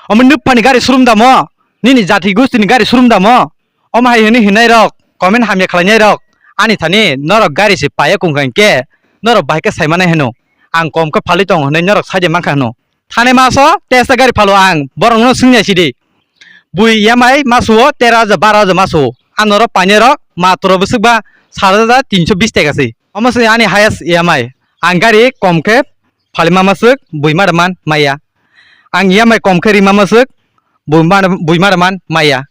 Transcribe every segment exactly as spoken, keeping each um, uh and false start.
Omo nwphani gari showroom da mo? Nini jati gustini gari showroom da mo? Omo hai hwnwi hwnnairok, comment hamya khlainairok, ani thani norok gari se paiya kung kha hinkhe norok bahai khe sai manai hwno. Ang kom khe phalwi tongo hwnwi norok sai de mankha hwno. Thani maso testa gari phalo ang borokno swngya sidi. Bui E M I maso tero hajar baro hajar maso. Ang norok painairok matro bwswkba sat hajar tinso bis taka se. Omo se ani highest E M I. Ang gari kom khe phalima maswk bui mada man maya. Ang E M I kom khe rima maswk bui mada, bui mada man maya.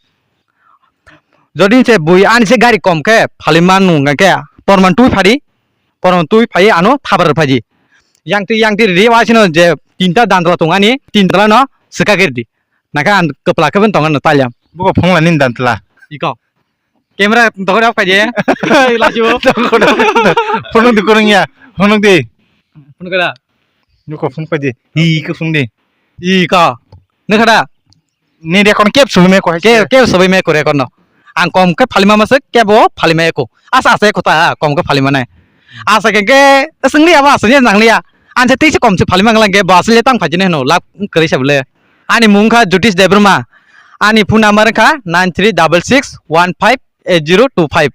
Jodi se bui ani se gari kom khe phalima nung khe porman twi phadi, porman twi phai ano thabar phaji. Yang twi yang twi ri wa sino je tinta dandla tong ani tinta no swka khe di. Naka ang kwpla khe ben tong ano talyam. Buko phungla nin dantla. Iko. Camera tokore ap kaje. Laju. Phunuk di kurung ya. Phunuk di. Phunuk kada. Nuko phunuk kaje. Hi ko phunuk di. Iko. Nukada. Ni de kon kep subi me ko hai. Ke ke subi me kore kono. Ang kom ke phalima masuk ke bo phalima eko. Asa asa eko ta kom ke phalima nai. Asa ke ke sengli aba asa ni nanglia. Anse tisi kom se phalima nglang ke bo asli tang phajine no lak kari sabule. Ani mung kha Jyotish Debbarma. Ani phone number kha nine three double six one five eight zero two five.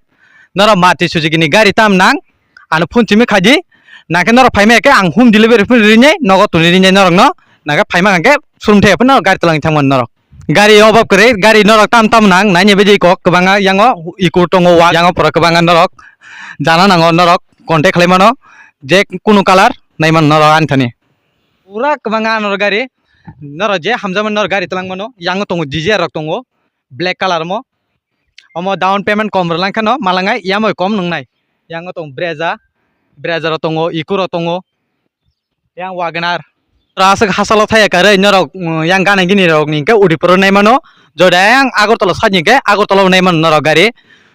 Norok Maruti Suzuki ni gari tam nang, ano phone simi khaidi, nangkhe norok phaima khe ang home delivery phone rinai, nogo tuni rinai norokno, nangkhe phaima hwnkhe showroom thai phano gari twlang thangmani norok. Gari obab kwrwi, gari norok tam tam nang, naini bagwi kok kwbangma yango Eeco tongo, wa yango pura kwbangma norok jana nango, norok contact khlai mano, je kunu colour nai mano norok ani thani. Pura kwbangma norok gari, norok je hamjakmani norok gari twlang mano, yango tongo Dzire rok tongo, black colour mo. Omo down payment kom rwlang kheno malangnai, E M I kom nwngnai. Yango tong Brezza, Brezza rok tongo, Eeco rok tongo, yang Wagon R. Oro aswk hachalo thaya karwi norok, mm, yang gana gini rok ni hwnkhe Udaipur o nai mano. Jodi yang Agartala side ni hwnkhe Agartala o nai mano norok gari.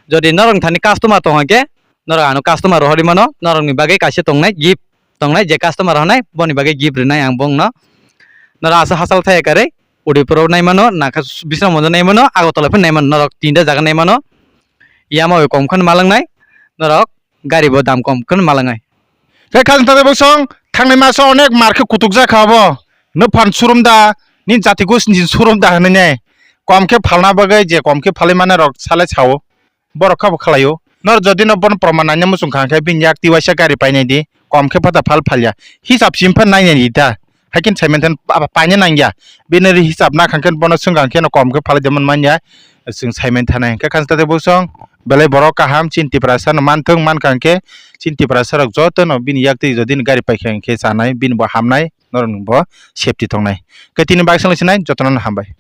Jodi norok thani customer tong hwnkhe norok ano customer rohorwi mano, norok ni bagwi kaisa tongnai gift. Tongnai je customer honai boni bagwi gift rwnai ang bongno. Norok aswk hachal thaya karwi Udaipur o nai mano, naka Bisramganj o nai mano, Agartala phano nai mano, norok tinta jaga nai mano. Yama bai kom kheno malangnai, norok gari bo dam kom kheno malangnai. Khe khajang thani bosong thangnai maso onek mar khe kutuk jakha obo. Nwphan showroom da, ni jati gusni showroom da hwnwi nai. Kom khe phalna bagwi je kom khe phalwi mani rok salai sao. Borok kha bo khlai-o. Nor jodi no bono proman naina muchung kha, hwnkhe bini yak twi waisa gari painai di, kom khe phata phal phalya. Hisab sim phan nainai di ta. Haikin saiman than pa-, pa-, paina nangya. Bini ri hisab na kha, hwnkhe bono swng kha, hwnkhe no kom khe phalai de man manya. Chwng saiman thanai. Hwnkhe kha sita de bosong, belai borok kaham, chini Tiprasa no manthung, man kha, hwnkhe chini Tiprasa rok joto no bini yak twi jodi ni gari pai kha, hwnkhe chanai, bini bo hamnai, norok ni bo safety tongnai. Hwnkhe tini bak swng sinai, joto no hambai.